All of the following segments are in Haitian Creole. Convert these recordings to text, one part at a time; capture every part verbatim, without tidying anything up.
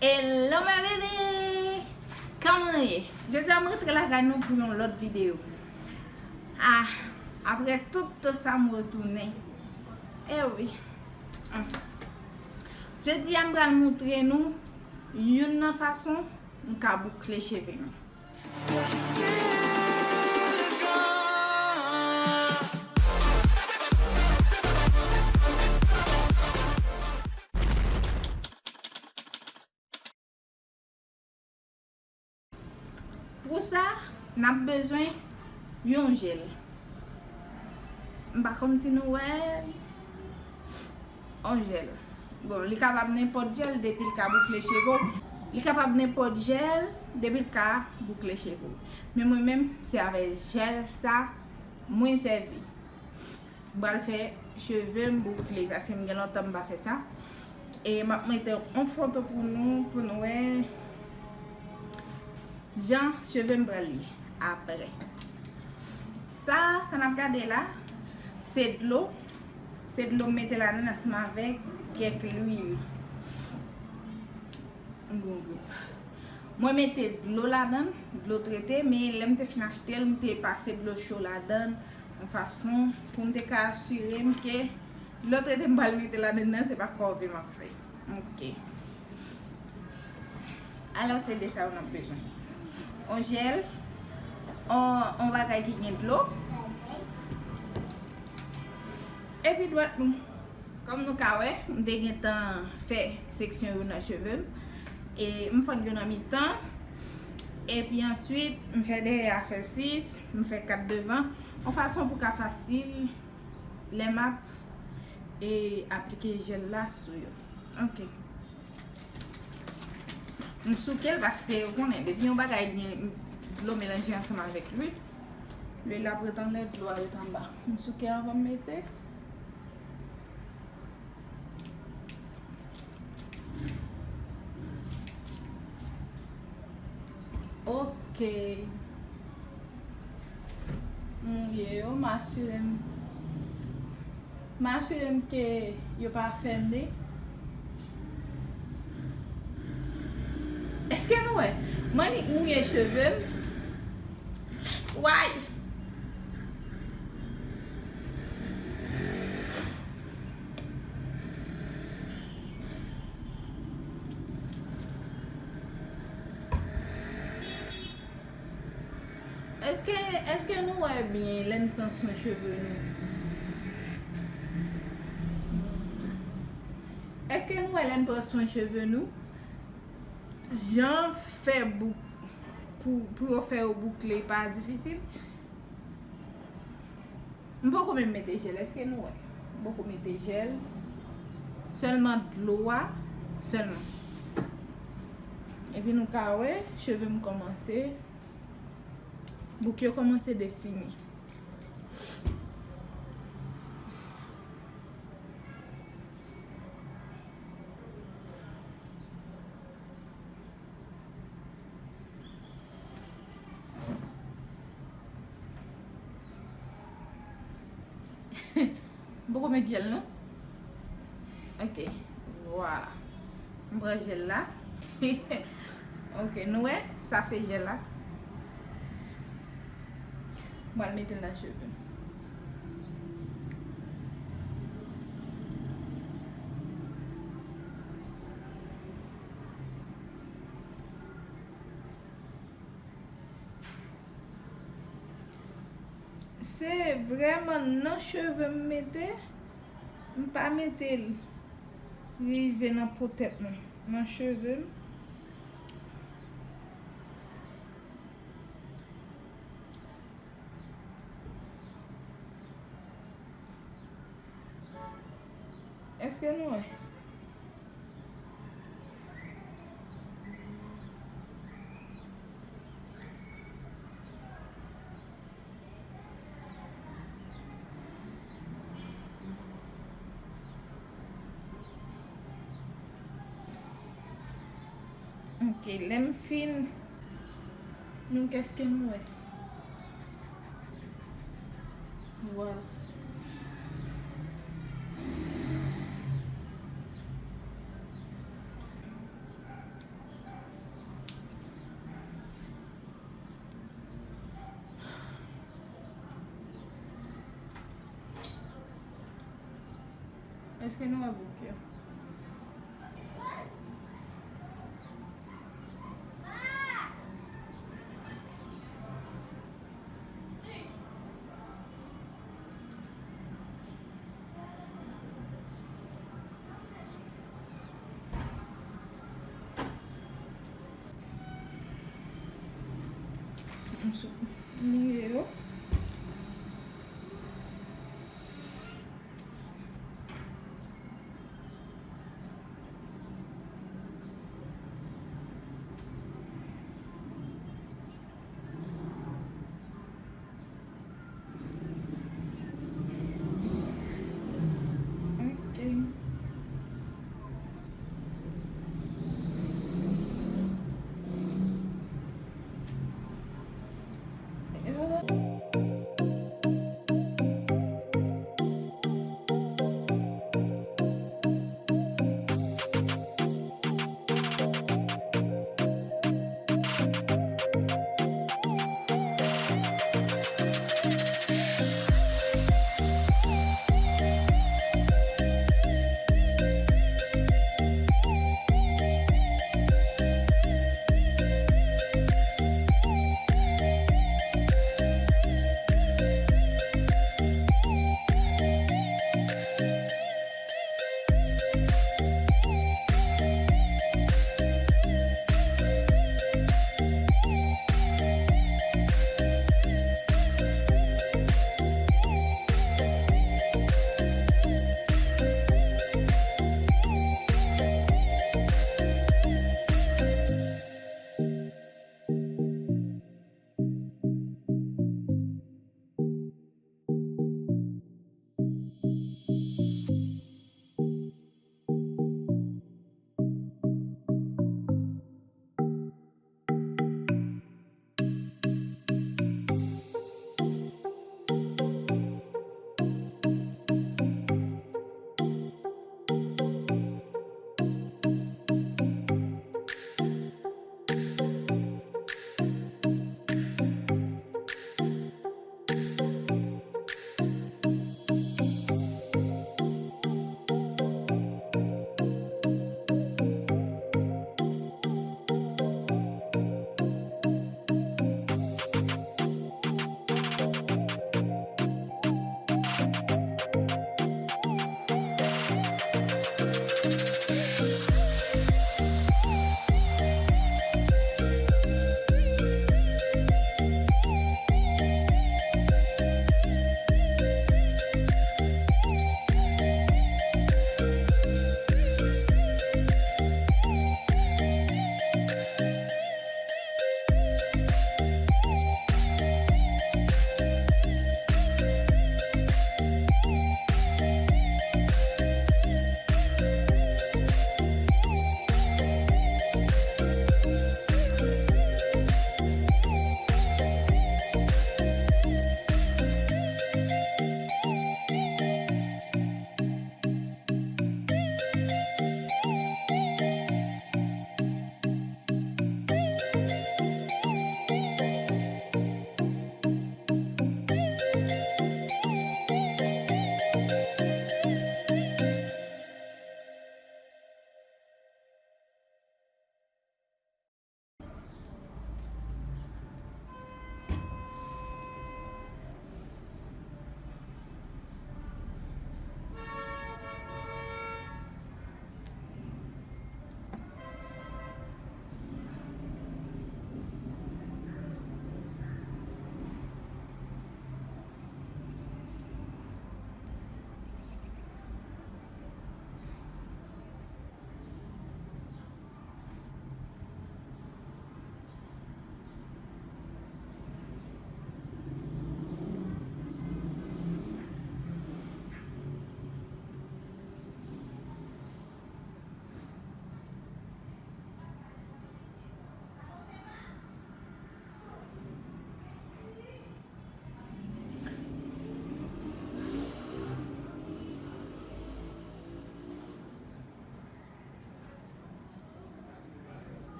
Hello my baby! Kòman nou ye? Jodi a m rantre lakay nou pou yon lòt videyo. Ah, apre tout tan sa m retounen. E wi. Hmm. Jodi a m pral montre nou youn nan fason nou ka boukle cheve nou. Pou sa, n ap bezwen yon jèl. M pa konn si nou wè yon jèl. Bon, li kapab nenpòt jèl depi l ka boukle cheve w. Li kapab nenpòt jèl depi l ka boukle cheve w. Men mwen menm, se avèk jèl sa mwen sèvi. M pral fè cheve m boukle paske m gen lontan m pa fè sa. E m ap mete yon foto pou nou, pou nou wè jan cheve m pral ye apre. Sa, sa n ap gade la, se dlo. Se dlo m mete ladan ansanm avèk kèk lwil. M gen yon grip. Mwen mete dlo ladan, dlo trete, men lè m te fin achte l, m te pase dlo cho ladan, yon fason pou m te ka asire m ke dlo trete m pral mete ladan nan, se pa kòve m ap fè. Ok. Alò, se de sa yo n ap bezwen. On jèl, on, on bagay ki gen dlo. Epi dwèt nou. Kòm nou ka wè, m te gentan fè seksyon yo nan cheve m. E m fann yo nan mitan. Epi answit, m fè dèyè a fè sis, m fè kat devan. Yon fason pou ka fasil lè m ap, e, aplike jèl la sou yo. Ok. M souke l paske ou konnen, depi yon bagay gen dlo melanje ansanm avèk lwil, lwil la ap ret anlè, dlo a ret anba. M souke anvan m mete. Ok. Mouye yo, m asire m. M asire m ke yo pa fèmen. Èske nou wè? M annik mouye cheve m. Way! Èske, èske nou wè byen lè n pran swen cheve nou? Èske nou wè lè n pran swen cheve nou? Jan fè bouk, pou, pou yo fè yo boukle pa difisil. M poko menm mete jèl, èske nou wè? M poko mete jèl. Sèlman dlo a, sèlman. Epi nou ka wè, cheve m kòmanse, bouk yo kòmanse defini. M poko met jèl non. Ok, vwala. M pran jèl la. Ok, nou wè, sa se jèl la. M pral mete l nan cheve m. Se vrèman nan cheve m mete, m pa mete l rive nan po tèt mwen, nan cheve m. Èske nou wè? Ok, lè m fin, nou, èske nou wè? Vwala. Èske nou wè bouk yo? M sou mouye yo. Ok. E vwala.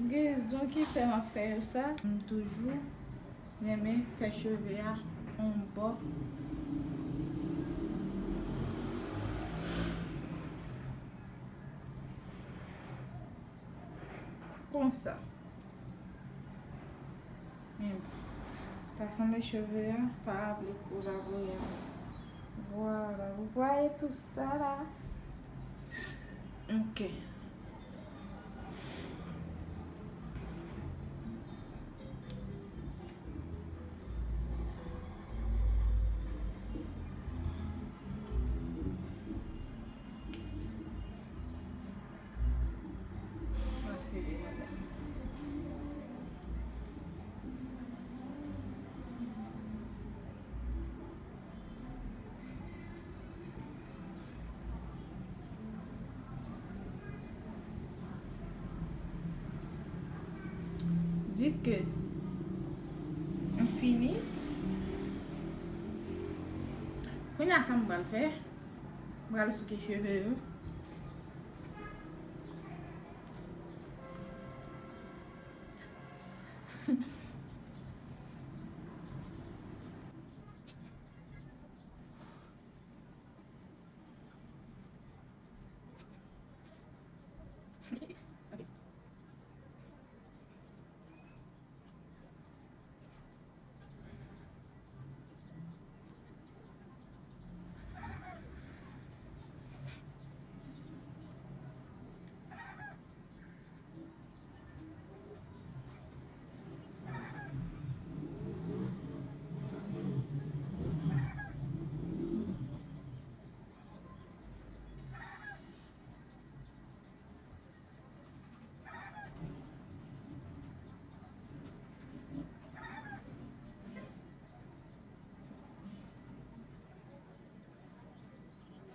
Rezon ki fè m ap fè yo sa, m toujou renmen fè cheve a yon bò konsa. Men, pa sanble cheve a pa vle kolabore avè m. Voilà, vous voyez tout ça là? Ok. Vu que m fini, kounye a sa m pral fè, m pral souke cheve yo.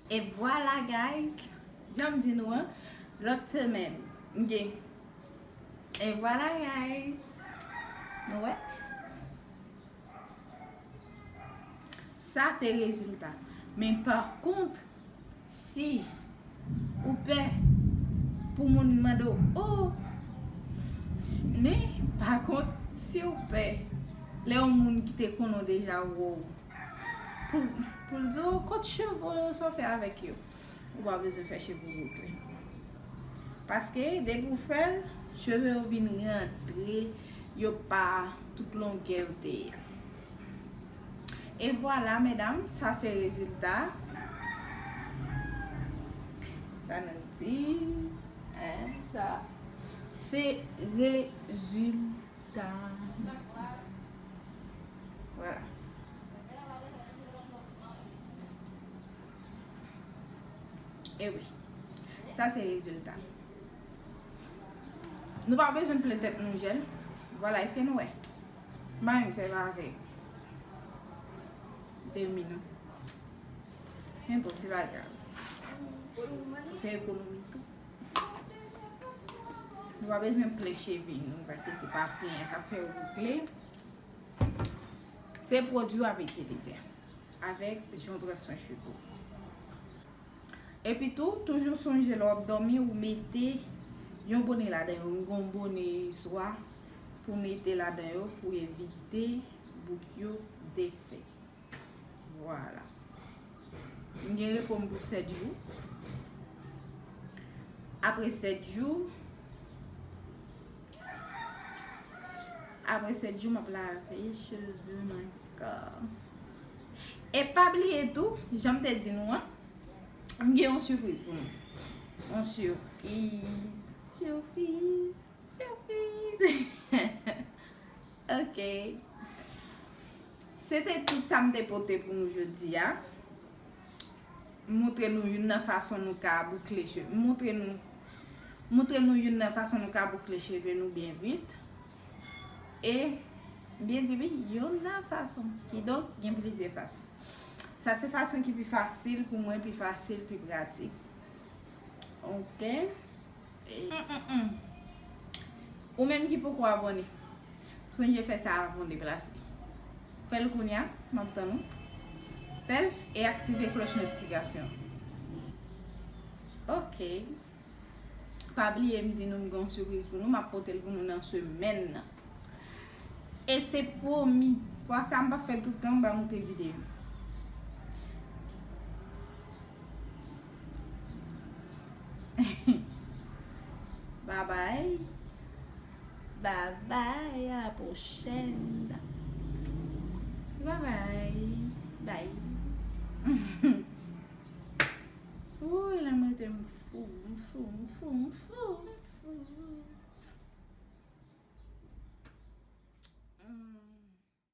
E vwala, guys. Jan m di nou an, lòt semèn, m gen. E vwala, guys. Nou wè? Sa se rezilta. Men pa kont, si ou pè pou moun mande w, "Oh, s-," men pa kont, si ou pè, lè yon moun ki te konnen w deja wè w, pou, pou l di w, "Kot cheve w yo, sa w fè avèk yo?" Ou pa bezwen fè cheve w boukle. Paske depi w fè l, cheve yo vin rantre, yo pa tout longè yo te ye a. E vwala, medam, sa se rezilta. Sa nou di, en, sa se rezilta. Vwala. E wi. Sa se rezilta. Nou pa bezwen plen tèt nou jèl. Vwala, èske nou wè? M pa menm sèvi avèk demi non. Men bon, se pa grav. Fè ekonomi tou. Nou pa bezwen plen cheve nou, paske se pa plen an k ap fè yo boukle. Se pwodui w ap itilize avèk jan w pran swen cheve w. Epi tou, toujou sonje lè w ap dòmi, ou mete yon bone ladan yo. M gen yon bone swa pou mete ladan yo pou evite bouk yo defè. Vwala. M gen repo m pou sèt jou. Apre sèt jou, apre sèt jou, m ap lave cheve m ankò. E pa bliye tou, jan m te di nou an, m gen yon sipriz pou nou. Yon sipriz. Sipriz. Sipriz. Ok. Se te tout sa m te pote pou nou jodi a. M montre nou youn nan fason nou ka boukle cheve. M montre nou, montre nou youn nan fason nou ka boukle cheve nou byen vit. E, m byen di wi, youn nan fason. Kidonk, gen plizyè fason. Sa se fason ki pi fasil pou mwen, pi fasil, pi pratik. Ok. E, mm, mm, mm. Ou menm ki poko abòne, sonje fè sa avan w deplase. Fè l kounye a, m ap tann ou. Fè l e aktive klòch notifikasyon. Ok. Pa bliye m di nou m gen yon sipriz pou nou, m ap pote l pou nou nan semèn nan. E se pwomi, fwa sa m p ap fè tout tan m pa monte videyo. Babay. Babay, a la pwochèn. Babay. Bay. Woy, la mwen te m fou, m fou, m fou, m fou, m